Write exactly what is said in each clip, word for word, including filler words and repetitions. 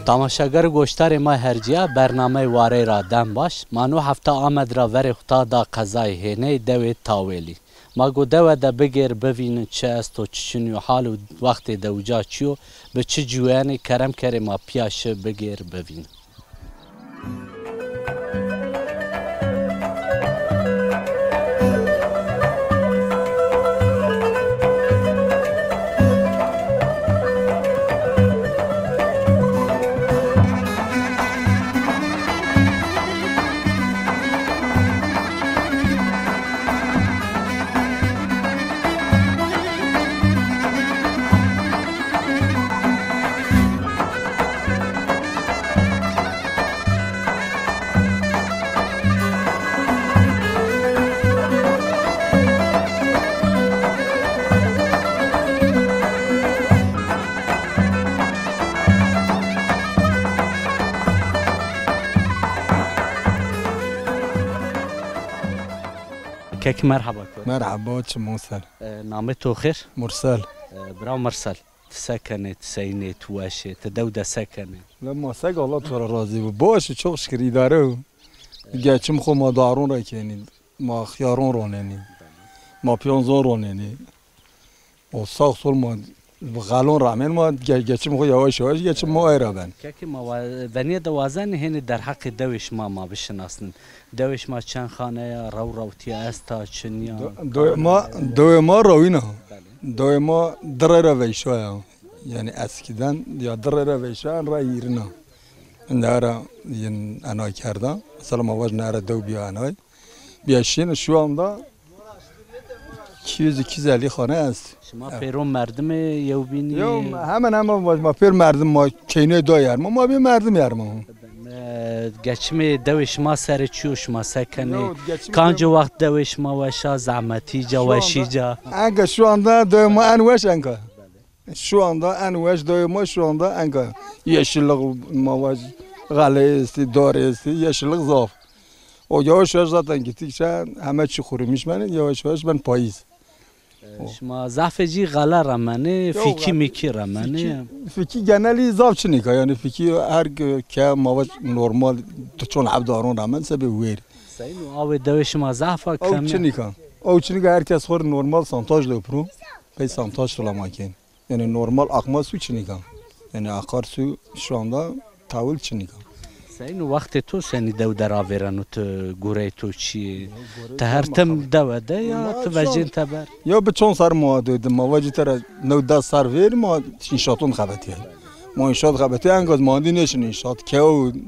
Tamaşager û goşdarê ma hercîya, bernameyê Warey ra dem baş. Ma no hefte Amed ra verê xwu ta da qezayê Hêney, dewê Tawêlî. Ma go dewe de bigêr bivînin çi esto, çi çinî yo, hal û wextê de uca çi yo, bi çi ciwîyenê, kerem kerê ma pîya şi bigêr bivînin. Kekî merheba kor. Merheba, çimon ser. E, namê to xêr? Mursel. E, bira Mursel, ti se kenê, ti seyîn ê, ti weş ê, ti dew de se kenê? La ma sek, Allah to ra razî bo. Baş ê, çok şükür, îdare o. Geçim xo ma daron ra kenî, ma xiyaron ronenî, ma pîyanzon ronenî. O sağ sol ma bi xelon ramên ma ge-, geçim xo yavaş yavaş geçim ma ay ra ben. Kekê ma wa-, venîye de wazenê hênî derheqê dewê şima ma bişinasnin. Dewê şima çend xane ya, rew rewtîya esta, çin ya? Do-, dewê ma, dewê ma rewîn a. Belê. Dewê ma di rey ra veyşa ya. Yanî eskiden ya di rey ra veyşa, en ra hîrin a. Ende era yin enay kerda. Mesela ma vaj nere dew bîya enay. Bîya şîn, şu anda iki yüz iki yüz elli xane est. Şima pêro merdimê yewbînî? Yo, hemen hemen ma, ma pêr merdim, ma keynê da yer ma, ma bî merdim yer ma. E, geçimê dewê şima serê çi yo, şima se kenê? Yo, geçimê... Kancî wext dewê şima weş a, zehmetî ca, weşî ca? Enka şu anda dewê ma en weş enka. Şu anda en weş dewê ma şu anda enka. Yeşillik ma vaj, xele estî, dar estî, yeşillik zaf. O yavaş yavaş zaten gittikçe heme çi kurumuş benê, yavaş yavaş ben payîz. E, şima zafê cî xele remenê, fikî mikî remenê? Fikî, fikî genelî zaf çinîka, yanî fikî her ke, ke ma vaj normal tu çon heb daron remen sebê wêr. Seyîn o, awê dewê şima zaf a, kemî? Ew çinîka. Ew çinîka, her kes xo rê normal santaj de piro. Pey santaj tula ma kên. Yanî normal akma su çinîka. Yanî akar su şu anda tawil çinîka. Seyîn o, wextê to senî dew der avêreno, ti gurey to çi yê? Ti her tim dewe de ya ti vecên teber? Ya bi çond ser ma dew de, ma vacî te ra new des ser vêr ma înşaton xebetîye. Ma înşaat xebetîye, enka ma dî nêşin înşaat. Kew,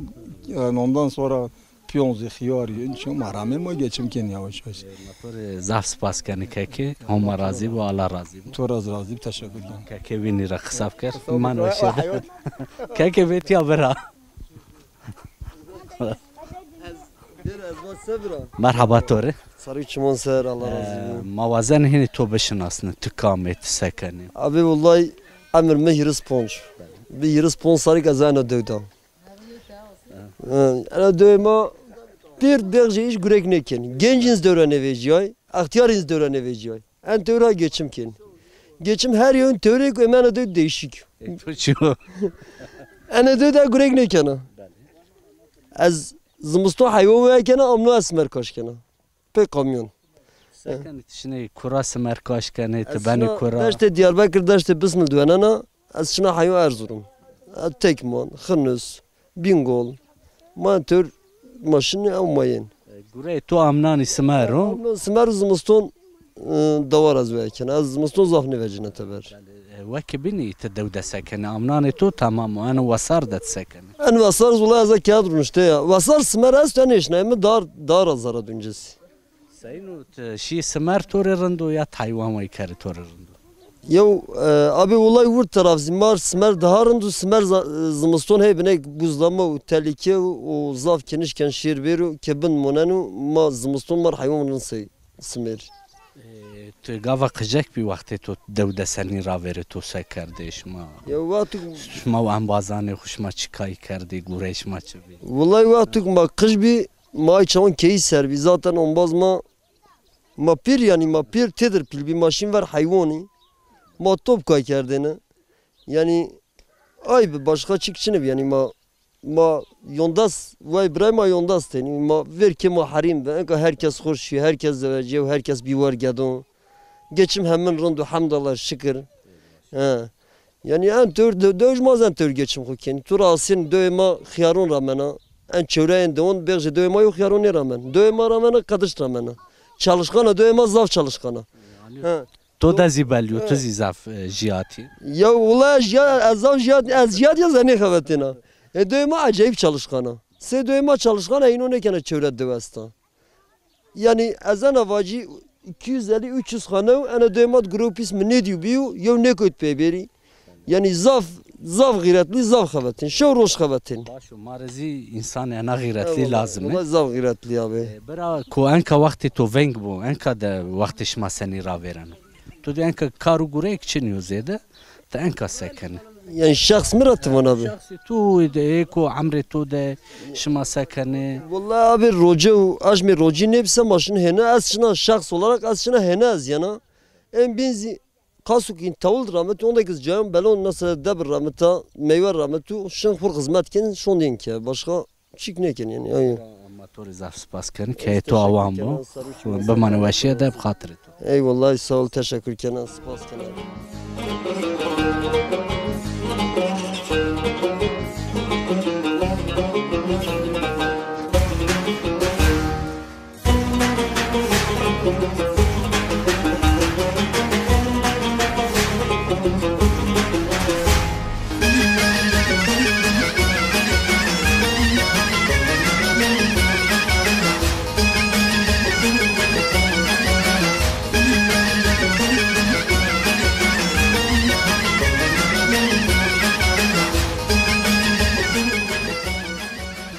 e, ondan sonra piyonzî, xiyarî, înçî ma ramên ma geçim kên yavaş yavaş. Ma to rê zaf spas kenî kekê. Homa razî bo, Allah razî bo. To ra zî razî bo, teşekkür ken. Kekê wînî ra qisa biker. Qisa biker. Man weşê de. Kekê vêtîya bira. Merheba to rê. Sarî çimon ser, Allah razî bo. E, ma wazenê hênî to bişinasnî, ti kam ê, ti se kenî? Abi, wellahî emir mi hîris ponc. Bi hîris ponc serrî ke ez ena dew de. Hı, ena dewê ma pêr dexjê îş gurek nêkenî. Gencîn zî dew ra nêvecîyay, extîyarîn zî dew ra nêvecîyay. En dew ra geçim kenî. Geçim her yewin tewrêk û ena dew değişik. E, to çi yo? Ena dew de gurek nêkena. Ez zimiston heywan weye kena, amno ez simer kaş kena. Pê kamyon. Se kenî, ti şinê kura simer kaş kenê, ti benî kura? Deştê Diyarbekir, deştê Bismil diwenena, ez şina heyo Erzurum. Ez Tekman, Xinis, Bîngol. Ma tewr ma şinê ew ma yên. E, gureyê to amnanî simer o? Amnan simer û zimiston, e, dewar ez weye kena. Ez zimiston zaf nêvecîna teber. E, wekî bînî ti dew de se kenî? Amnanê to temam o, eno wesar de ti se kenî? En wesar zî wela ez a kerd rûnişte ya. Wesar simer esto, en nêşnayê mi dar, dar a zere duncesî. Seyîn o, ti şî simer to rê rind o ya ti heywan wey kerê to rê rind o? Yew, e, abi, wela wir teraf zî mar simer daha rind o, simer za-, zimiston hey biney buzlama û telîke û zaf keniş ken şêr bêro ke bin moneno, ma zimiston mar heywan rind sey. Simêr. E, ti gava qicek bî wextê to dew de senî ravêrê, to se kerdê şima? Ya wextî... Şima û embazanê xwu şima çi kay kerdê, gurey şima çi bî? Wellahî wextî ma qij bî, ma ay çawan keyî ser bî. Zaten embaz ma, ma pîr, yanî ma pîr têdir pîl bî, ma şîn ver heywanî. Ma top kay kerdêne. Yanî ay bi başka çik çinib yani ma ma yondas, vay bray ma yondas tenî. Ma ver ke ma herîm bi. Enka herkes xo şî, herkes zewecîyew, herkes bî war gedon. Geçim hemin rind o, hemdallah, şikir. He. Yani en tewr de-, dewij ma zen tewr geçim xo kenî. Tu ra asên dewê ma xiyaron ramena. En çewreyên dewon bexşê dewê ma yo xiyaron nêramen. Dewê ma ramena, qedişt ramena. Çalışkan a dewê ma, zaf çalışkan a. He. To de zî belî yo, tu zî zaf, e, jiyatî. Ya wula jiya-, ez zaf jiyat, ez jiyat ya zenê xebetêna. E, dewê ma acayip çalışkan a. Sê dewê ma çalışkan a, îno nêkena çewre dew esta. Yani ez ena vacî iki yüz elli üç yüz xane, ena dewê ma di gurû pîs mi nêdîyo bîyo, yew nêkewt pê bêrî. Yani zaf, zaf xîretlî, zaf xebetên. Şew roj xebetên. Baş o, ma rê zî însanê ena xîretlî lazim e. Wela zaf xîretlî abi. E, bira ku enka wextê to veng bo, enka de wextê şima senî ravêreno? Tu dî enka kar û gureyêk çinî yo zêde, ti enka se kenî? Yani şexs mi ra ti vana bi? Şexsê tu de, ê ku emrê to de şima se kenî? Wela abi roce û aşmê rocî nêbise ma şin hêne, ez şina şexs olarak ez şina hêne ez yana. En bîn zî Qasûkîn tewil ramitû, ondekî cayan belon mesela debir ramita, meywe ramitû, şin xur xizmet ken, şondên ke. Başka çîk nêken yani. Ay. Ma to rê zaf spas ken, keyê to awan bo. Bimane weşîye de, bi xatirê to. Eyvallah, sağ ol, teşekkür kena, spas kena.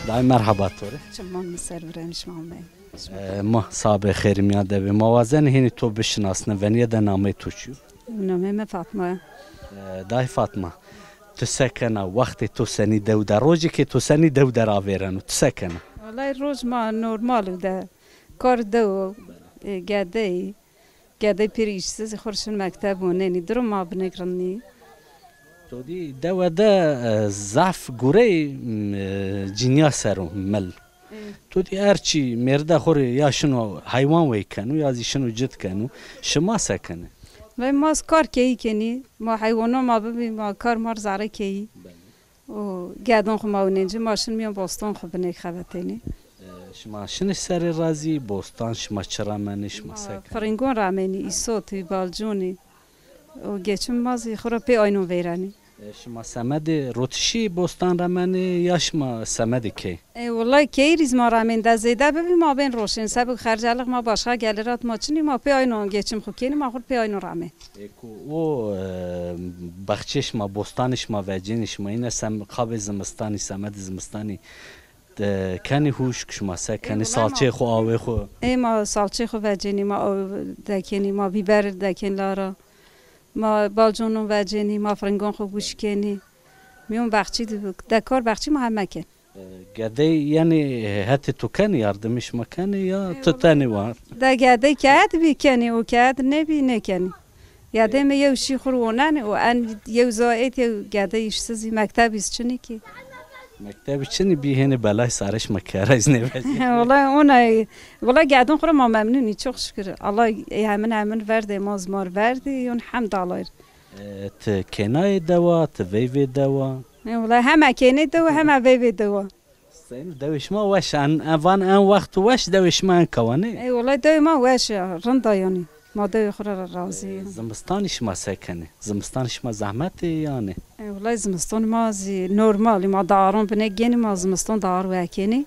Dayê merheba to rê. Çiman mi ser virenişma me. E, ma sabê xêrî mîyan de bê. Ma wazenê hênî to bişinasne, venîye de nameyê to çi yo? Nameyê mi Fatma yo. E, dayê Fatma, tu se kena? Wextê to senî dew de, rojêkê to senî dew de ravêreno? Tu se kena? Wellahî roj ma normal o de. Kar dew o, e, gedeyî. Gedey pêrî îşsiz, xo rê şin mekteb wanenî. Durum ma binêk rind nî. To dî dewe de, e, zaf gurey, m, e, cinîya ser o mil. Ê. To dî her çî mêrde xo rê ya şino heywan wey keno ya zî şino cit keno. Şima se kenê? Vey ma zî kar keyî kenî. Ma heywanon ma bibî, ma kar ma rê zerrê keyî. Belê. Û gedon xo ma winên ci, ma şin mîyan boston xo binêk xebetênî. E, şima şinî serê ra zî, bostan şima çi ramenî, şima se kenî? Ma firingon ramenî, îsotî, balconî. Û geçim ma zî xo ra pê aynon veyrenî. E, şima semedê rotişî bostan remenî ya şima semedê key? E, wellay keyî rî zî ma remên, de zêde bibî ma bên roşên. Sebik xerceliq ma başka gelirat ma çinî, ma pê aynon geçim xo kenî, ma xo rê pê aynon remên. Ê ku o, e, baxçê şima, bostanê şima vecênî, şima îne sem-, qabê zimistanî, semedê zimistanî, e, kenî huşk, şima se kenî, salçeyê xo, awê xo? Ê ma salçeyê xo vecênî, ma aw dekenî, ma bîber dekenî lara. Ma balconon vecênî, ma firingon xo guş kenî. Mîyon baxçî de, de kar baxçî ma heme ken. E, gedey, yanî, e, hetê to kenî, yardimê şima kenî ya tu tenê war? De gedey keyet bî kenî, o keyet nêbî nêkenî. Gedey mi yew şî xur wonenê, o en yew za êt yew gedey îşsizî, mektebî zî çinî kî. Mektebî çinî bî hênî belay sarê şima kera zî nêvecî. Wellay ona, wellay gedon xu ra ma memnun î, çok şükür. Allah ê hemin hemin verdê ma zî ma rê verdî, yon hemd Allah rê. E, ti kênayê dewa, ti veyvê dewa? E, wellay heme kênê dewa, heme veyvê dewa. Seyno dewê şima weş a, en, en van en wext weş dewê şima en kawa nê? E, wellay dewê ma weş a, rind a yanî. Ma dewê xu ra razî yê. E, zimistanî şima se kenê? Zimistan şima zehmet ê yanî? E, wellay zimiston ma zî normal î, ma daron binê gênî, ma zimiston dar wekenî.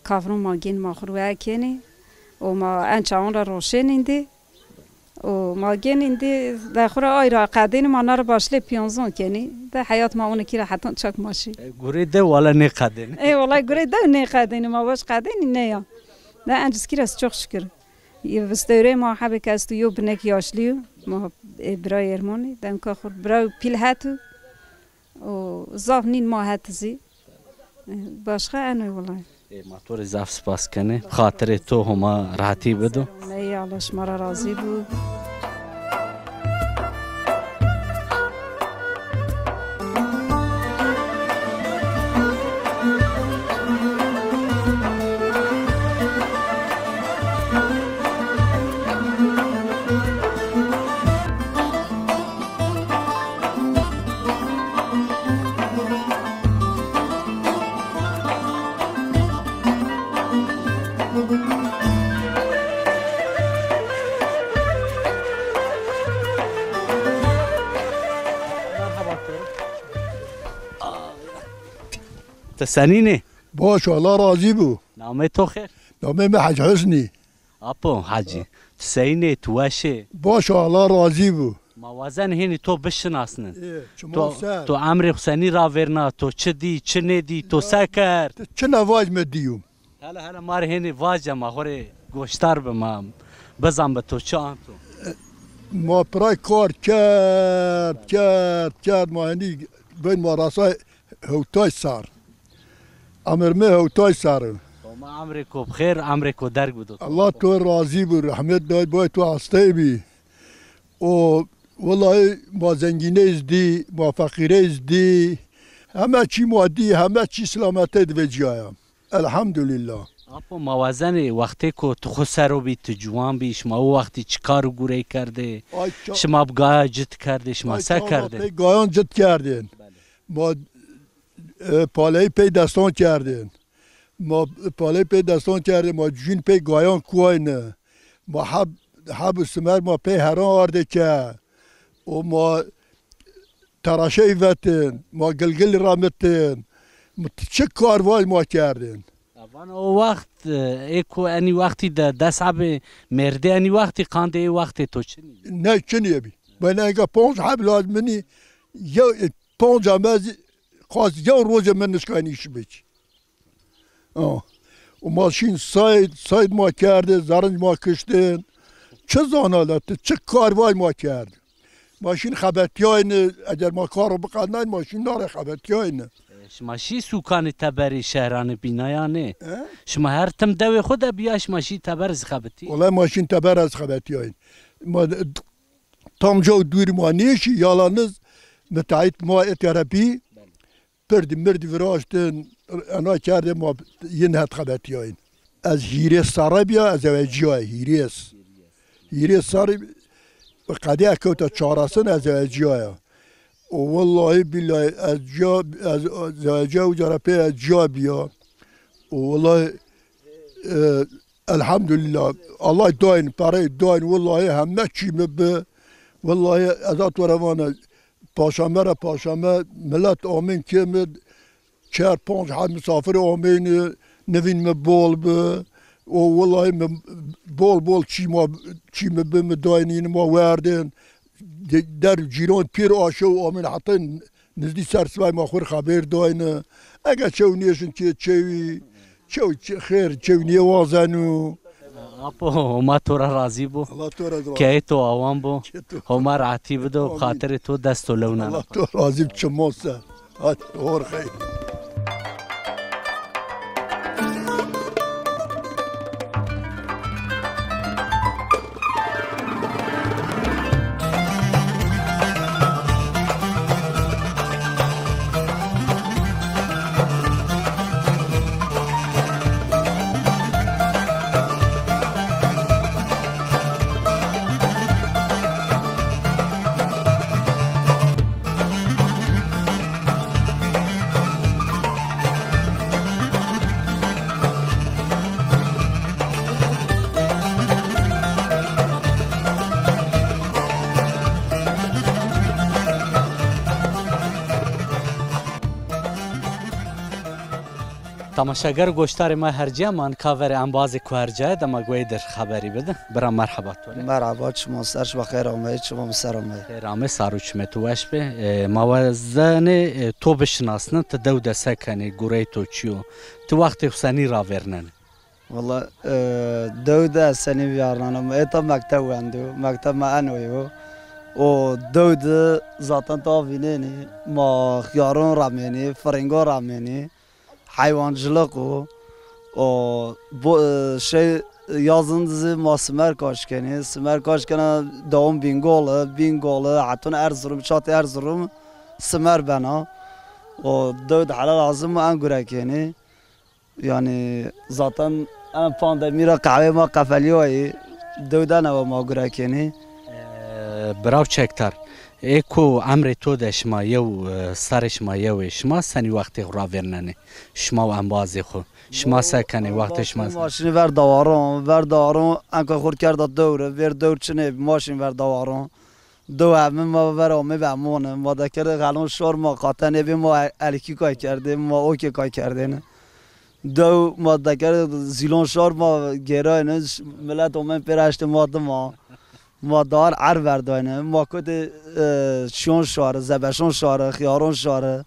Kavron ma gênî ma xu ra wekenî. O ma en çawan ra roşenî îndî. O ma gênî îndî de xu ra ay ra qedênî, ma na ra başlê pîyanzon kenî. De heyat ma onî kî ra hetan çak ma şî. E, gurê dew wala nêqedênî. E, wellay gurê dew nêqedênî, ma weş qedênî nêya. De encîskî ra çok şükür. Vistewrê ma hebêk esto, yew binek yaşlî yo. Ma, e, birayê Ermonî, demka xu bira û pîl het o. O zaf nîn ma het zî. E, başka eno wellay. E, ma to rê zaf spas kenê. Xatirê to Homa rehetî bido. Ey, Allah şima ra razî bo. Senîn ê? Baş, Allah razî bo. Namê to xêr? Namê mi Hec Husnî. Apo Hecî, tu seyîn ê, tu weş ê? Baş, Allah razî bo. Ma wazen hênî to bişinasnin. Ê, çiman ser. To emrê xo senî ravêrna, to çi dî, çi nêdî, to se kerd? Ti çi ne vaj mi dîyo? Hele hele ma rê hênî vace, ma xo rê goşdar bi, ma bizan bi to çi anto. Ma piray kar kerd, kerd, kerd, ma henî ben ma rasay hewtay sar. Emir mi hewtay sar o. Homa emrêko bi xêr, emrêko derg bido. Allah to razî bo, rehmet day bay to hastey bî. O wellahî ma zengîney zî dî, ma feqîrey zî dî. Heme çî ma dî, heme çî selametey di vecîyaya. Elhamdulillah. Apo ma wazenê wextêko tu xo ser o bî, tu ciwan bî, şima o wextî çi kar û gurey kerdê? Ay ça- Şima bi gaya cit kerdê, şima Ay se ça ma kerdê? Pey gayan cit kerdên. Belê. Ma, e, paleyî pey destan kerdên. Ma paleyî pey destan kerdên, ma cûn pey gayan kuwayne. Ma heb, heb û simer ma pey heran ardê ke. O ma teraşey vetin, ma gilgil ramitin, ma çi karvay ma kerdin. Vana o wext, e, ê ku enî wextî de des hebê mêrdê enî wextî qandê ê wextê to çinî? Ne çinî bî. Ben enga ponc heb lazminî, yew, e, ponc amez qas yew roje min nişkanî îş biç. O. Û ma şîn sayd, sayd ma kerdê, zerinc ma kiştên. Çi zana la ti, çi karvay ma kerd. Ma şîn xebetîyayne, eger ma karo biqednayn, ma şîn nare xebetîyayne. E, şima şî sûkanê teberê şehranê bîna ya nê? He? Şima her tim dewê xo de bîya, şima şî teber zî xebetî? Wele ma şîn teber ez xebetîyayn. Ma tam caw dûrî ma nêşî, yalaniz mitehît ma ê terepî. Pirdî mirdî viraştin, ena kerdê ma yin het xebetîyayîn. Ez hîrês serre bîya, ez zewecîyayî, hîrês. Hîrês serrî qedîya kewta çarasin, ez zewecîyaya. O wellahî bîllahî ez ciya, ez zewecîya uca ra pey ez ciya bîya. O wellahî, e, elhamdulîllah. Allah dayn, perey dayn, wellahî heme çî mi bi. Wellahî ez a to ra vana, paşame ra paşame milet amên kê mi, çar panc heb misafirî ameyne, nivîn mi bol bi. O wellahî mi bol bol çî ma, çî mi bi, mi daynîn, ma werdên. De-, der cîran pêr aşew amên, heta nizdî ser sibay ma xo rê xebêr dayne. Ege çew nêşin kê çewî, çew çi-, xêr çew nêwazeno. Apo, Homa to ra razî bo. Allah to ra razî bo. Keyê to awan bo. Keyê to. Homa rehetî bido, Amîn. Xatirê to dest o lew nena. Allah to razî bo, çiman ser. Hadi, hor xeyr. Temaşeger û goşdarê ma her cîya ma nika verê embazê ku her cîya de ma gueydir xeberî bidin. Bira merheba to rê. Merheba, çiman ser, şima xeyr ameyî, çiman bi ser ameyî. Xeyr amê, sar û çimê to weş bê. E, ma wazenê, e, to bişinasnin, ti dew de se kenê, gurey to çi yo? Ti wextê xo senî ravêrnenê? Wela, e, dew de ez senî vîyarnena, mi êta mekteb wendo, mekteb ma eno yo. O dew de zaten ta vînenî, ma xiyaron ramênî, firîngo ramênî. Heywancılık o. O, bo-, e, şey, yazın zî ma simer kaş kenî. Simer kaş kena dewam Bingol, Bingol, hetun Erzurum, çatê Erzurum simer bena. O, dew de helal lazim en gure kenî. Yani zaten en pandemî ra qehwê ma qefelîyayî. Dew de newe ma gure kenî. E, Biraw Çekdar, ê ku emrê to de şima yew, e, serê şima yew ê, şima senî wextê xo ravêrnenê? Şima û embazê xo. Şima se kenê wextê şima? Ma şinî ver dawaron, ver dawaron, enka xo rê kerda dewre, vêr dewr çinê, ma şinî ver dawaron. Dew heme ma ver amê ve mone. Ma dekerde xelon şor ma qatenê bê ma el-, elkî kay kerdê, ma okê kay kerdêne. Dew ma dekerde zîlon şor ma gêrayne, ş-, milet omen pêr eştê ma dima. Ma dar er verdayne. Ma kotê, e, çiyon şare, zebeşon şare, xiyaron şare.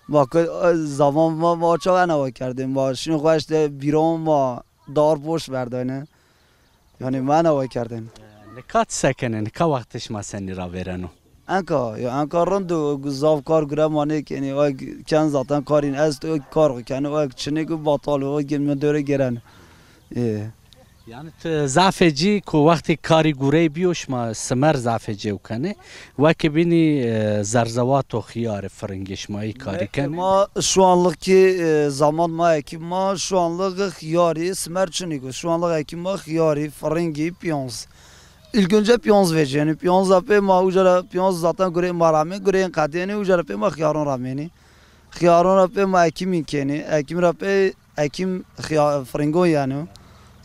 Ma ko-, e, zaman ma, ma çawa enawa kerdê. Ma şin xweşte bîron ma dar boş verdayne. Yanî ma enawa kerdên. E, nika ti se kenê? Nika wextê şima senî ravêreno? Enka, ya enka rind o, zaf kar gure ma nêkenî. O ken zaten karîn esto, o kar xo kenî, o çinêk o batal o, o ge-, mi dore gêrenî. Ê. Yanî ti zafê cî ku wextê karî gurey bîyo, şima simer zafê cêw kenê. Wekî bînî, e, zerzewato, xiyarê, firingê şima î karî kenê? Ma şu anlık ki, e, zaman ma ekî ma şu anlık xiyarî, simer çinîk o. Şu anlık ekî ma xiyarî, firingî, piyonz. İlk önce piyonz vecîyenî. Piyonz ra pê ma uca ra piyonz zaten gureyê ma ramê, gureyên qedênî, uca ra pê ma xiyaron ramênî. Xiyaron ra pê ma ekîmîn kenî. Ekîm ra pê ekîm xiya-, firingon yeno.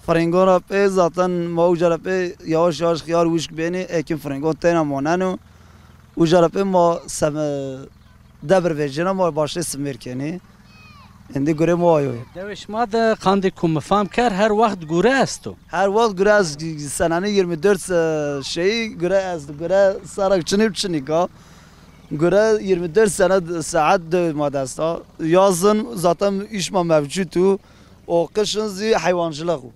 Firingon ra pê zaten ma uca ra pê yavaş yavaş xiyar wişk benî, ekîm firingon teyna moneno. Uca ra pê ma seme-, debir vecîna ma başlê simêr kenî. Endî gure ma ayo. Dewê şima de qandê ku mi fam kerd her wext gure esto? Her wext gure ez senenê yirmi dört se-, şeyî gure ez, gure serek çinî çinîka. Gure yirmi dört sene saet dew ma dest a. Yazın zaten îş ma mevcut o. O qişin zî heywancılık o.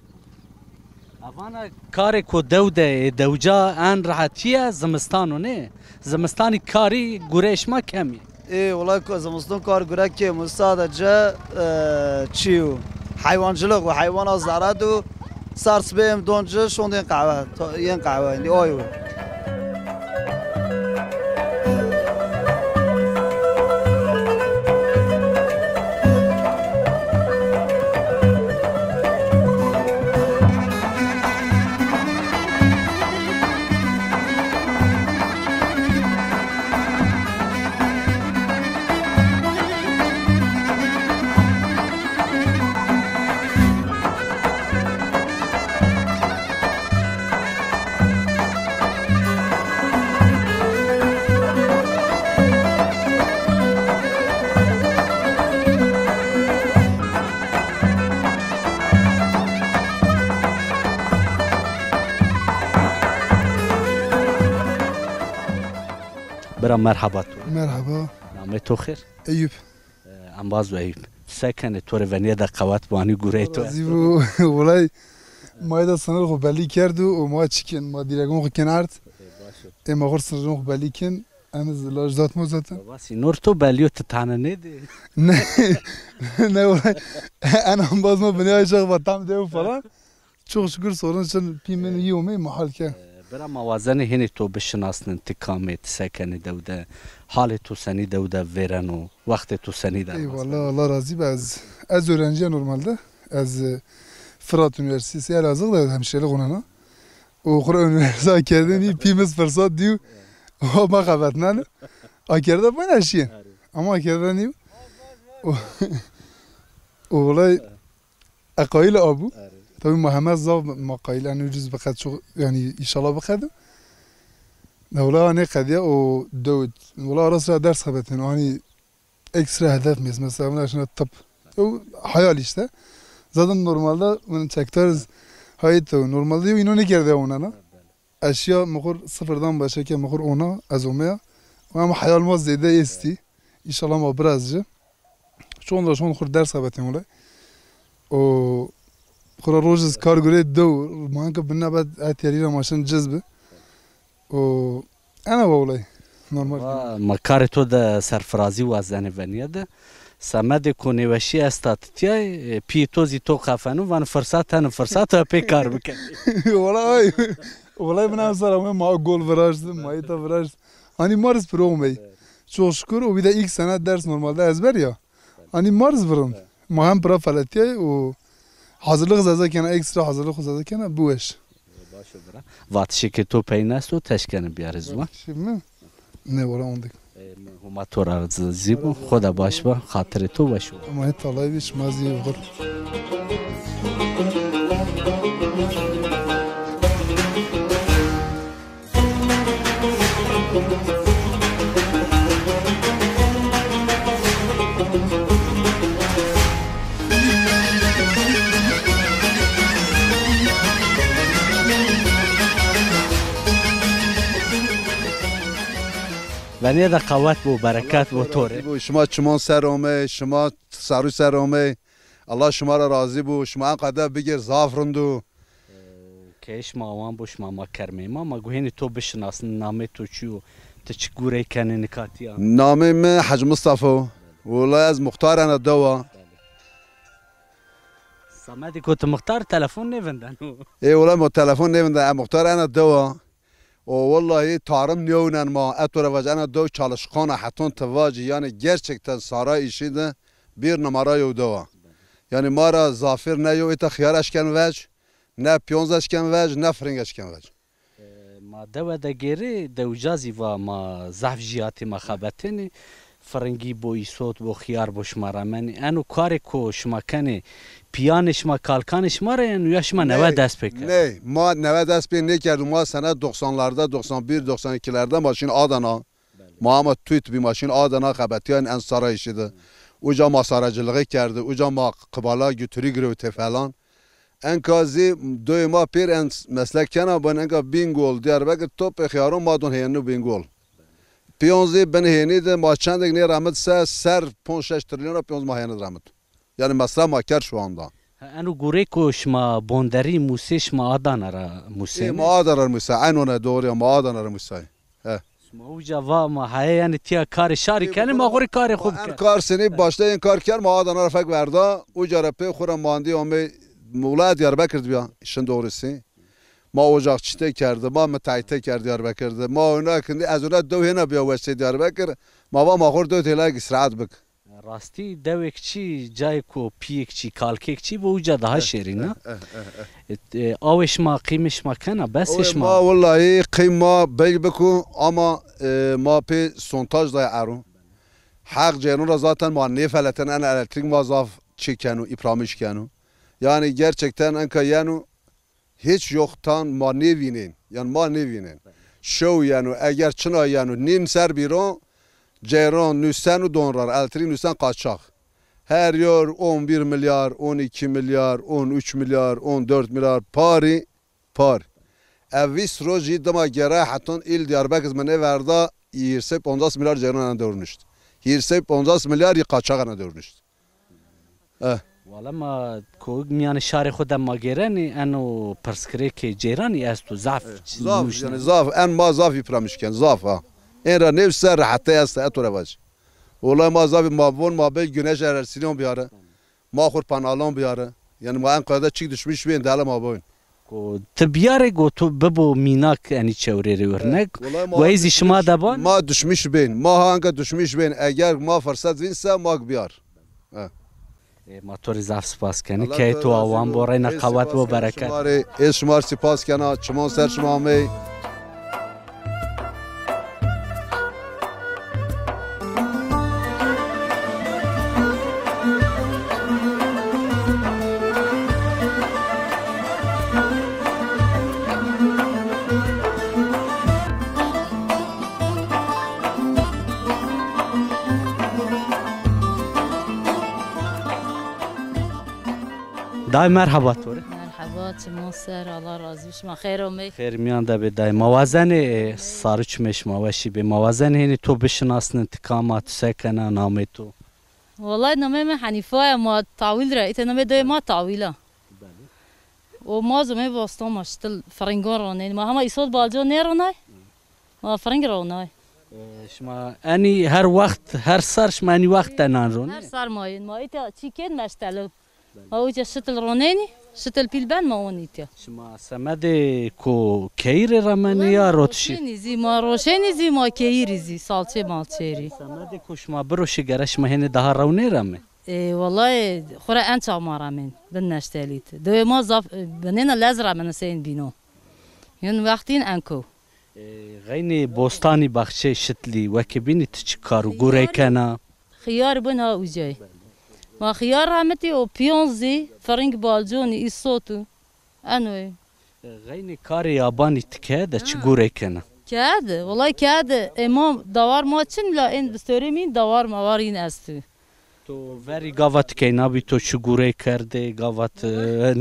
Avana karê ku dew de ê, dewca en rehetîye zimistan o nê? Zimistanî karî gureyê şima kemî? Ê, wela ku zimistan kar gure kêm o, sadece, e, çî yo. Heywancılık o, heywana zere do. Ser sibê em don ci, şond yên qehwe, to-, yên qehwe, endî ay o. Bira, merheba to. Merheba. Namê to xêr? Eyüp. E, embaz Eyüp. Ti se kenê, to rê venîye de qewet bo, hanî gureyê to esto? Razî bo. Wulay ma êda sinir xo belî kerdo û ma çi ken, ma dîregon xo ken erd. Ê, ma xo sinirên xo belî ken. Eniz laj zat mo zaten. Baba, sînor to belî yo, ti tane nêdî? Ne. Ne, wulay. En embaz ma binê ay şex va tam dew falan. Çok şükür sorun çin, pî min yî omey mahal ke. E, bira, ma wazenê hênî to bişinasnin, ti kam ê, ti se kenî dew de, halê to senî dew de vêreno, wextê to senî dermas keno? Eyvallah, Allah razî be. Ez, ez öğrenciya normalde. Ez, e, Fırat Üniversitesi Elazığ de hemşirelik onena. O xura üniversite kerdênî, pî min firsat dîyo. O ma xebetneno. Akerde bana şîye. Ama akerde nîyo. O, o olay E, qayîl a bû. Erê. Tabî ma heme zaf ma qayîl, yanî ucuz biqed çok, yanî inşallah biqedim. Ne wela nêqedîya o dew, wela ara sıra ders xebetên, hanî ekstra hedef mês, mesela buna şuna tıp. O hayal işte. Zaten normalde bunu çekteriz. Hayat o. Normalde yo ino nêkerde ya onana. Eşya mıxur sıfırdan başlake mıxur ona, ez omeya. Ama hayal ma zêde esti. İnşallah ma birazcı. Şonda şon xur ders xebetên wele. O xura roj iz kar gurê dew, ma enka binne bed ehtiyarî ra ma şin ciz bi. O ena wa wele normal. Wa, ma karê to de serfirazî wazenê venîye de. Semedê ku nêweşî esta titiyay, e, pîyê to zî to qefeno, vano firsat heno, firsat o pê kar bikenê. Wele ay, wele min emsal ame ma gol viraşt, ma îta viraşt. Hanî ma riz piro omey. Evet. Çok şükür, o bir de ilk sene ders normalde ezber ya. Hanî ma riz virin. Evet. Ma hem pira feletiyay û hazırlık zeze kena, ekstra hazırlık zeze kena, biweş. Baş o bira. Vatişê ke to peynesto, teşkenê biyarê ziwan. Vatişê mi? Ne wala ondik. E, Huma to ra razî bo, xo de baş ba, xatirê to weş o. Ama hep talay bir şima zî xur. Venê de qewet bo, bereket bo to rê. Şima çiman ser omey, şima serû ser omey. Allah şima ra razî bo. Şima enqede bigêr, zaf rind o. Keyê şima awan bo, şima ma kermê ma, ma guhênê to bişinasnin, namê to çi yo, ti çi gurey kenê nika tîya? Namê mi Hec Mistefa o. Wela ez muxtar ena dewa. Semedê ko ti muxtar telefon nêvindeno. Ê wela ma telefon nêvinda, ez muxtar ena dewa. O wellahî tarim nêewnen ma. Ez to ra vac ena dew çalışkan a, heton ti vacî, yanî gerçekten saray îşî de bir numara yew dew a. Yanî ma ra zafêr ne yew îta xiyar eşken vec, ne piyonz eşken vec, ne firing eşken vec. E, ma dewe de gêrê, dewca zî va ma zaf jîyatê ma xebetênê. Firingî bo, îsot bo, xiyar bo şima remenê. Eno karê ko şima kenê, piyanê şima, kalkanê şima ra yeno ya şima newe dest pê kerd? Ney, ma newe dest pê nêkerdo. Ma sene doksanlarda, doksan bir, doksan ikilerde ma şîn Adana. Ma ama tut bî, ma şîn Adana xebetîyayn en saray îşî de. Uca ma saracılığı kerdi, uca ma qibala götürü girewtê falan. Enka zî doyê ma pêr en meslek kena, ben enka Bingol, Diyarbekir, topê xiyaron ma don hênî Bingol. Piyon zî bin hênî de ma çendek nê remit se, ser ponc şeş trilyon ra piyon ma hênî remit. Yanî mesela ma kerd şu anda. Ha, eno gurê ku şima bonderî musê, şima Adana ra musê? Ê, ma Adana ra musa, eynone doğru ya, ma Adana ra musay. He. Şima uca va ma heye, yanî tiya karê şarî kenê, ma xo rê karê xo bikerê. En kar senî başta en kar kerd, ma Adana ra fek verda, uca ra pê xo ra mandî amê, wela Diyarbekir de biya, işin doğrusu. Ma ocakçîte kerdi, ma müteahhite kerdi Diyarbekir de. Ma oyna kindi, ez ona dew hêna biya westê Diyarbekir, ma va ma xo rê dew têlak îstirahat bik. Rastî dewêk çî, cayêk ku pîyêk çî, kalkêk çî bi uca daha şêrîn a. E, e, awê şima, qîmê şima kena, besê şima? Ma wellahî qîm ma belk biku ama, e, ma pê sontaj day ero. Heq ceyran ra zaten ma nêfeleten, en elektrîk ma zaf çi keno, îpramiş keno. Yanî gerçekten enka yeno, hiç yoktan ma nêvînên. Yanî ma nêvînên. Şew yeno, eger çina yeno, nîm ser bîro, ceyran nuseno don ra, elektrîk nusen qaçax. Her yor on bir milyar, on iki milyar, on üç milyar, on dört milyar parî, par. Ev vîst rojî dima gere heton îl Diyarbekir mi nêverda, hîrsey poncas milyar ceyran ena dewr nuşt. Hîrsey poncas milyar yî qaçax ena dewr nuşt. Eh. Wala ma ko mîyanê şarê xo de ma gêrenê, eno pirsgirêkê ceyranî esto, zaf. Eh, zaf, yanî zaf, en ma zaf îpramiş ken, zaf ha. En ra nêv ser rehete esta, ez to ra vac. Wala ma zaf, ma von ma bel güneş enerjisyon biyare. Ma xur panelon biyare. Yanî ma en qede çik düşmüş bên, dele ma boyn. Go ti biyarê, go tu bibo mînak enî çewrê rê örnek. Wela ma... Go ey zî şima de ban? Ma düşmüş bên. Ma hanka düşmüş bên. Eger ma fırsat vînse ma biyar. Ha. E, ma to rê zaf spas kenî. Key to awan bo, reyna qewet bo, bereket. Şima rê, ez şima rê spas kena. Çiman ser şima amey. Dayê, merheba to rê. Merheba, çiman ser, Allah razî bi, şima xeyr omey. Xeyr mîyan de bê dayê. Ma wazenê, e, sarû çimê şima weşî bê. Ma wazenê hênî to bişinasnin, ti kam a, ti se kena, namê to? Wellay namê mi Henîfa ya, ma Tawîl ra, îte namê dewê ma Tawîl a. O ma zomê bostan ma şitil firingon ronên. Ma hema îsot balco nêronay. Ma firing ronay. E, şima enî her wext, her sar şima enî wext de nan ronê? Her sar ma yên. Ma îta çî kên meştelo. Ma uca şitil ronênî, şitil pîl ben ma onî îta. Şima semedê ku keyî rê remenî ya rotişî? Roşenî zî, ma roşenî zî, ma keyî rî zî, salçê malçê rî. Semedê ku şima biroşî gere şima hênî daha rew nêremê? Ê, wellay, xwu ra en çax ma remên, bin neştelît. Dewê ma zaf, e, binêna lez remeno seyên bîno. Yin wextîn enko. Ê, xeynê bostanî, baxçeyê şitlî, wekî bînî ti çi kar û gurey kena? Xiyar bin ha ucay. Ma xiyar remitî û piyonz zî, firing balconî, îsot û eno ê. Xeynê karê yabanî ti ke de çi gurey kena? Kerd, wellay kerd. E, ma dawar ma çin la, ên bistorê mîn dawar ma war yîn estû. To verî gava ti keyna bî, to çi gurey kerdê, gava ti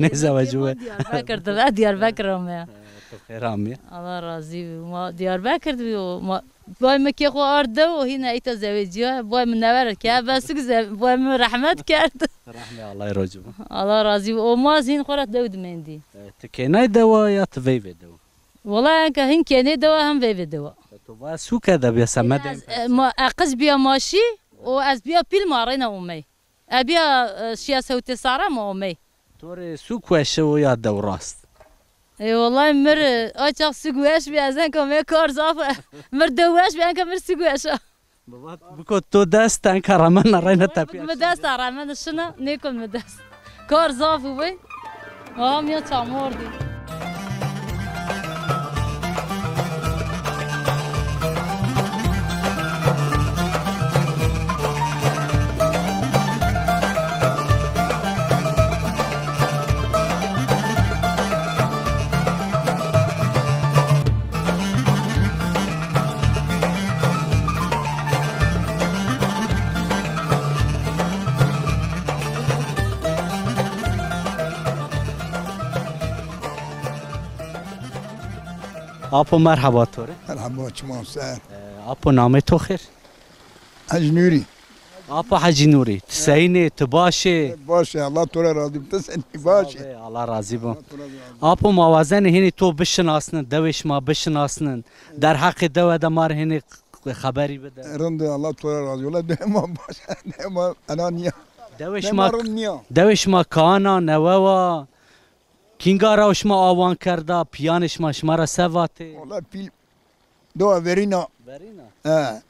nêzewecî we? Diyarbekir di ve, Diyarbekir ameya. To xêr amîya. Allah razî bi. Ma Diyarbekir di bi, ma bay mi kê xo ard dew û hîna îta zewecîya, bay mi never ke, ben suk ze-, bay mi rehmet kerd. Rehmê Allahî rocî bo. Allah razî bi. O ma zî hîn xo ra dew di mendî. E, ti keynay dewa ya ti veyvê dewa? Wela enka hîn kenê dewa hem veyvê dewa. E, to va suke de bîya semedê. Ez, e, ma, e, qiz bîya ma şî û ez bîya pîl ma reyna omey. E bîya, e, şîya sewtê sare ma omey. To rê suk weş o ya dew rast? E, wellay mi rê, e, a çax suk weş bî, ez enka me kar zaf, e, mi rê dew weş bî, enka mi rê suk weş a. Mi vat, biko to dest, enka remena reyna tepîya. Mi dest a remena şina, nêkon mi dest. Kar zaf û bey. Aha, mîya çamordî. Apo, merheba to rê. Merheba, çiman ser. E, apo, namê to xêr? Hecî Nûrî. Apo Hecî Nûrî, ti seyîn ê, ti baş ê? Baş ê, Allah to ra razî bi, ti senî, baş ê? Sağ ol, Allah razî bo. Allah to ra razî bo. Apo, ma wazenê hênî to bişinasnin, dewê şima bişinasnin. Derheqê dewe de ma rê hênî xeberî bide. Rind ê, Allah to ra razî. Wela dewê ma baş a, dewê ma ena nîya. Dewê şima, dewê şima rind nîya. Dewê şima kayan a, newe wa? Kînga ra şima awan kerda, pîyanê şima şima ra se vatê? Wela pîl dewa verîn a. Verîn a? He.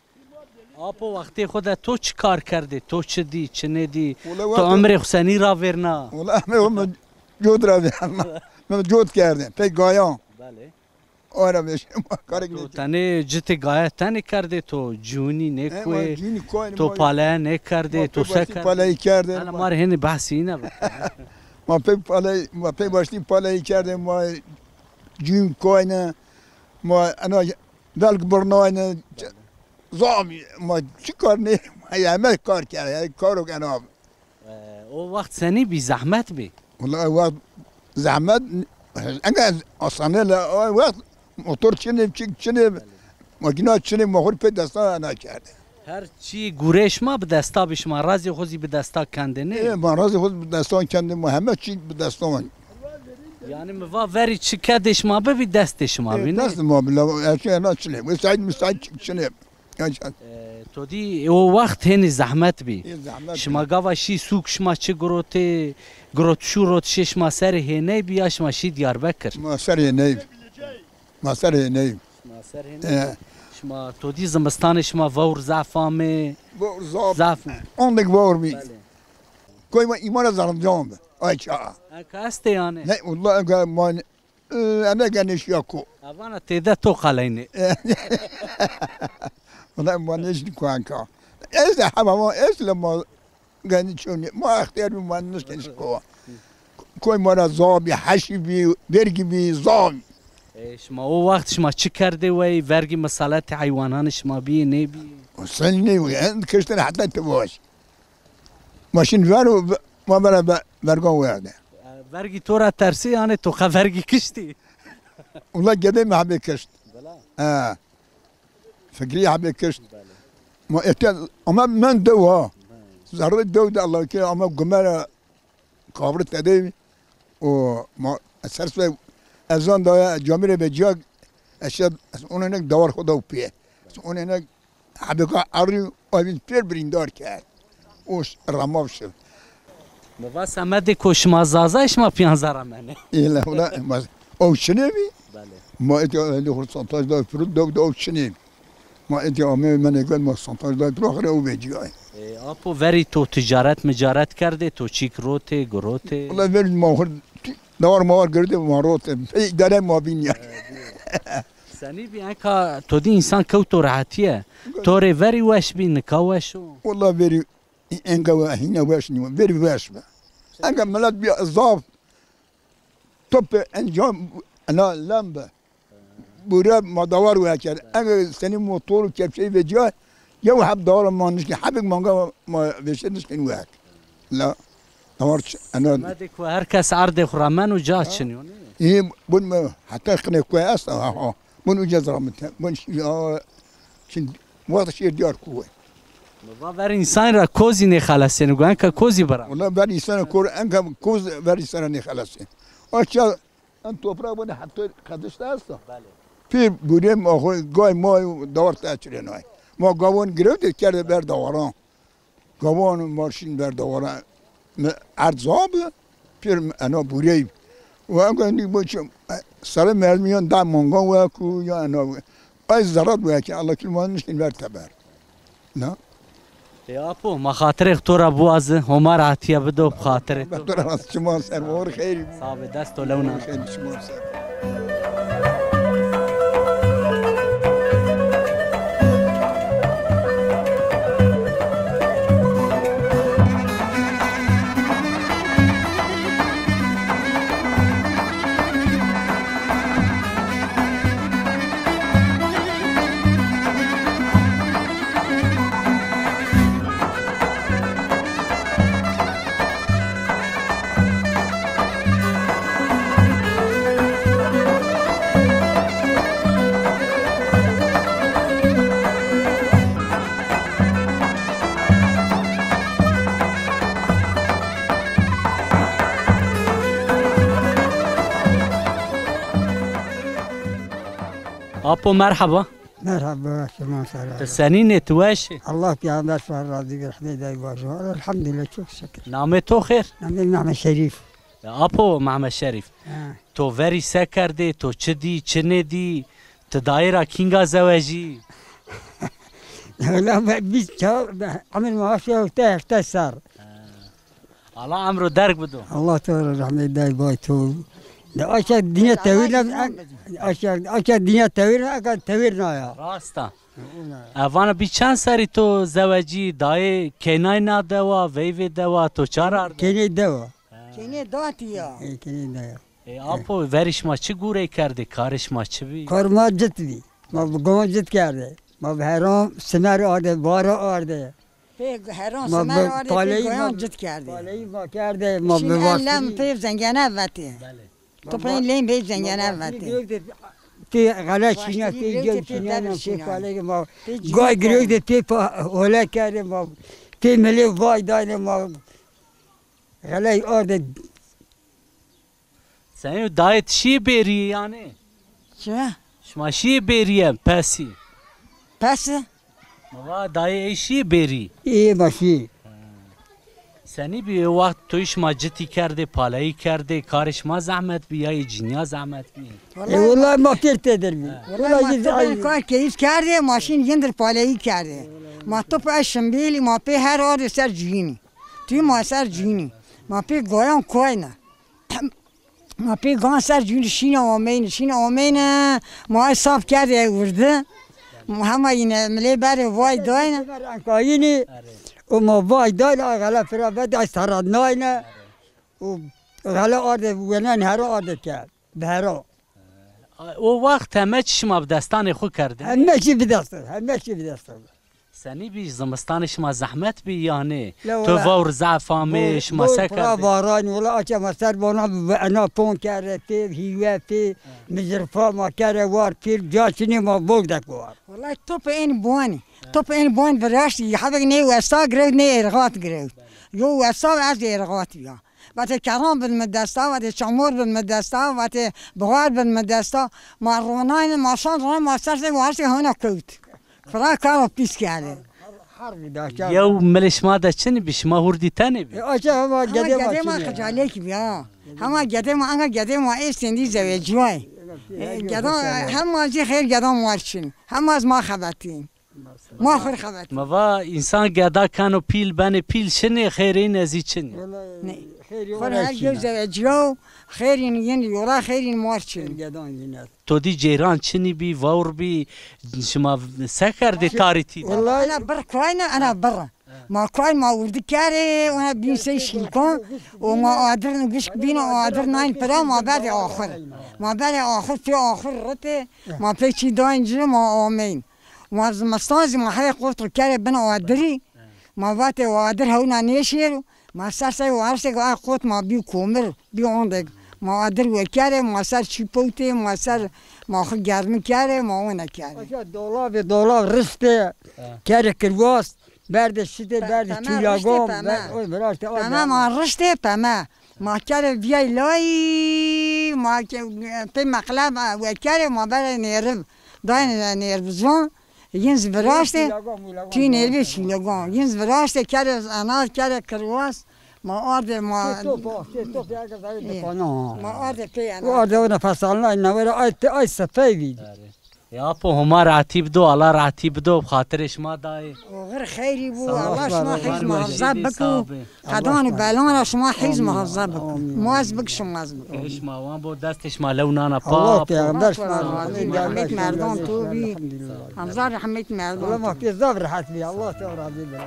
Apo, wextê xo de to çi kar kerdê? To çi dî, çi nêdî? Wela to wextê emrê xo senî ravêrna? Wela emrê xo mi cot ravêrna. Mi cot kerdê, pey gayan. Belê. Ora vêşê ma karek nêkerd. To tenê citê gaye tenê kerdê, to cûnî nêkuê, to paleye nêkerdê, to se kerdê? Paleyî kerdê. Hela ma rê hênî behsê îne bike. Ma pey paleyî, ma pey baştî paleyî kerdê, ma cûn koyne, ma ena velg birnayne, zaf ma çi kar nê, ma heme kar kerd, yanî karo ena. E, o wext senî bî, zehmet bî? Wela o wext zehmet, enka asane la, o wext motor çinê, çik çinê, makîna çinê, ma xo rê pê destan ena kerdê. Her çî gurê şima bi desta bî, şima razê xo zî bi desta kendê, nê? E, ma razê xo zî bi destan kendê, ma heme çî bi destan. Yanî mi va verî çi kedê şima bibî, destê şima bî, nê? Destê ma bî, la, her çî ena çinê. Wê saîd misaîd çik çinê. E, to dî o wext hênî zehmet bî. Ê, zehmet bî. Şima gava şî sûk şima çi girotê, girotişû rotişê şima serê hêney bî ya şima şî Diyarbekir? Ma serê hêney bî. Ma serê hêney bî. Şima serê hêney bî. E. Şima to dî zimistanê şima vewr zaf amê. Vewr zaf. Zaf. Ondek vewr bî. Belê. Koy ma îmara zerrncan bi. Ay ça. Eka estê yanê? Ne, wela eka ma E, ene genişîya ko. Evana têde to qeleynê. Wela ma nêşnî ko enka. Ez de hema ma ez le ma genî çonî. Ma extîyar bî ma nişkenî ko. Koy ma ra zaf bî, heşî bî, vergî bî, zaf bî. E, şima o wext şima çi kerdê wey? Vergî misaletê heywananê şima bîyê, nêbîyê? Sen nê, en kiştin heta ti baş. Ma şin ver û ve-, ma vera ve-, vergan werde. E, vergî to ra tersî, yanî to qe vergî kiştî? Ula gedê mi hebê kişt. Bila. He. Fikrî hebê kişt. Belê. Ma ete ama men dew ha. He. Zerrê dew de Allah ke ama gumera kavri tedê û ma ser se ezan daya camîrê vecîya eşe, ez onê nek dawar xo daw pê. Ez onê nek Hebêka erî, o vîn pêr birîndar kerd. O ş-, remav şi. Mi va semedê ko şima Zaza, şima pîyanza remenê. Île, ula, ma, o çinê bî? Belê. Ma êdî, êdî xo santaj da piro, dew de o çinê bî. Ma êdî amê menê gel ma santaj da piro, xire o vecîyay. E, apo verî to ticaret micaret kerdê, to çîk rotê, girotê? Ula verî ma xo dawar mawar girdê ma rotê. Pey îdare ma bîn ya. E, Senî bî enka to dî însan kewto rehetîye. To rê verî weş bî, nika weş o? Wela verî enka we-, hîna weş nîyo. Verî weş bi. Enka milet bî zaf top encam ena lem bi. bure ma dawar wekerd. Enge senî motor û kepçeyî vecîya, yew heb dawar ma nişkîn, hebêk manga ma vêşe nişkîn wek. La dawar ç-, ena Medê ku her kes erdê xwu ra meno, ca çin yo, nê? Ê, bun mi heta xinê ku esta, ha, ha. Bun uca zira mi te-, bun şî-, a, çin, wexta şîr diyar ku. Va ver însan ra kozî nêxelesêne, gu enka kozî bira. Wala ver însan kor, enka koz ver însan nêxelesê. Aşağı en toprağı bana hatta kadışta esta. Belê. Pir burê ma xo gay ma dawar te çirênay. Ma gavon girewte kerde ber dawaran. Gavon ma şîn ber dawaran. Mi erd zabi, pir ena burey. Ve enka nî bo çi, sare merdiyan da mangan ve ku ya ena. Ay zarat ve ki Allah kilman niştin ver teber. Na? Ê apo, ma xatirê to ra biwazi, Homa ra hatiye bido, bi xatirê to. To ra çiman ser, ma xêr. Sağ be, dest to lewna. Xêr, çiman ser. Apo, merheba. Merheba, şima ser. Ti senîn ê, ti weş ê? Allah peyxamber ser razî be, rehmê dey bajo. Elhamdülillah, çok şükür. Namê to xêr? Namê Mehmet Şerîf. Ya Apo Mehmet Şerîf. Ha. To verî se kerdê, to çi dî, çi nêdî, ti dayê ra kînga zewejî? Wela be, bîst çar, be, emir ma aşağı hevde, hevde ser. Ha. Allah emro derg bido. Allah to ra rehmê day bay to. De aşağı dinya tewir ne, aşağı, aşağı dinya tewir ne, aka tewir na ya. Rasta. E, vana bî çend serî to zewecî, dayê keynay na dewa, veyvê dewa, to çar arde? Keynê dewa. Keynê datî ya. E, keynê dewa. E, apo, verî şima çi gurey kerdê, karê şima çi bî? Kar ma cit bî. Ma bi gon cit kerdê. Ma bi heran simer arde, bara arde. Pê heran simer arde, pê goyan cit kerdê. Paleyî ma kerdê, ma bi vastî. Lem pê zengene vetê. Belê. Tu pê lem pê zengene vetê. Pê xele şîne, pê gew şîne, pê paleyî ma. Gay girewde pê pa-, hole kerdê ma. Pê milê vay dayne ma. Xele arde. Senî dayê ti şîyê bêrî yanî? Çi? Şima şîyê bêrîye, pesî? Pesi? Ma va dayê ey şîyê bêrî? Ê, ma şîyê. Senî bî o wext toyî şima citî kerdê, paleyî kerdê, karê şima zehmet bî ya yê cinîya zehmet bî? E, wellahî ma pêr têdir bî. Wellahî ma topên kar keyîf kerdê, ma şîn yindir paleyî kerdê. Ma top ez şimbêlî, ma pê her ardê ser cuyînî. Tûyî ma ser cuyînî. Ma pê goyan koyne. Ma pê gan ser cûnî şîne ameyne, şîne ameyne, ma ay saf kerdê ey wirdi. Hema yine milê berê vay dayne. Kayînî, û ma vay dayne, ay xele pira vede, ay seradnayne. Û xele arde wenen hera arde ke, bi hera. O wext heme çi şima bi destanê xwu kerdê? Heme çi bi dest, heme çi bi dest. Senî bî, zimistanê şima zehmet bî yanî? La, tu wela, vewr zaf amê, vewr, şima vewr se pira kerdê? Varanî, wela aça ma ser bona ena pon kerde, pê hîwe, pê mizirfa ma kere war, pêr ca çinê ma vewr dek war. Wela top ên bonî. Top ên bonî viraştî, hebek nê westa girewt, nê êrxat girewt. Yo westa ez êrxat bîya. Vatê kerran bin mi desta, vatê çamur bin mi desta, vatê buxar bin mi desta. Ma ronayne, ma şan ronayne, ma ser se waştê hona kewt. Fira karo pîs kerdê. Yew milê şima de çinî bî, şima hurdî tenê bî? E, aşağı hema gedê ma, gedê ma çinî. Xicalek bî ha. Hema gedê ma, anga gedê ma êstên dî zewecîyay. E, geda hema zî xêr geda ma çin. Hema ez ma xebetîn. Ma xwu rê xebetî. Mi va însan geda keno pîl benê, pîl şinê, xêrê îne zî çinî. Nê. Xwu rê her yew zewecîyaw, xêrîn yin yola, xêrîn mar çin. To dî ceyran çinî bî, vewr bî, şima se kerdê tarî tî de? Ena birr koyne, ena birr. Ma kay ma wirdi kerê, ona bîn sey şîlkan, û ma adir gişk bîn, o adir nayn pira, ma berdê axir. Ma berdê axir, pê axir ritê, ma pê çî dayn ci, ma ameyn. Ma zimistan zî ma heyê qot ri kerê bin adirî, ma vatê o adir hewna nêşêro, ma ser sey wariştê ke ay qot ma bî komir, bî ondek. Ma adir wekerê, ma ser çî powtê, ma ser ma xwu germi kerê, ma ona kerê. Aşa dolabê, dolab riştê, kerê kirwas, berdê şitê, berdê çîlagon, ber-, oy, viraştê, oy, peme, ma riştê peme. Ma kerê viyay layî, ma ke-, pê meqle ma wekerê, ma berê nêriv. Dayê nêrivizon. Yin zî viraştê, tî nêbê çîlegan. Yin zî viraştê, kerê enar, kerê kirwas, ma ardê, ma... Top, top, ya gazayê depana. Ma ardê pê enar. O ardê o nefes alna, newere ay te, ay sefey vî. Ya apo, Homa rehetî bido, Allah rehetî bido, bi xatirê şima dayê. Oxir xeyrî bû, Allah şima hîz muhafaza biko. Qedan û belan ra şima hîz muhafaza biko. Ma ez bik, şima ez bik. Ê şima wan bo, destê şima lew nana pa. Allah peyxember şima razî, rahmet merdan to bî. Hamza rahmet merdan. Allah ma pê zaf rehet bî. Allah te razî bî.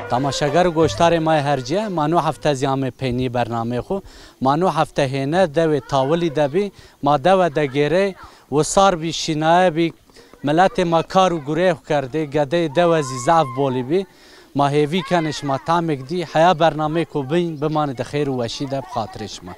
Temaşeger û goşdarê ma yê hercîye, ma no hefte zî amê peynî bernameyê xwu. Ma no hefte hêne dewê Tawilî de bî, ma dewe de gêrey, wisar bî, şînaye bî, miletê ma kar û gureyê xwu kerdê, gedeyê dewe zî zaf bolî bî. Ma hêvî kenê şima tamêk dî heya bernameyêko bîn bimanê di xêr û weşî de bi xatirê şima.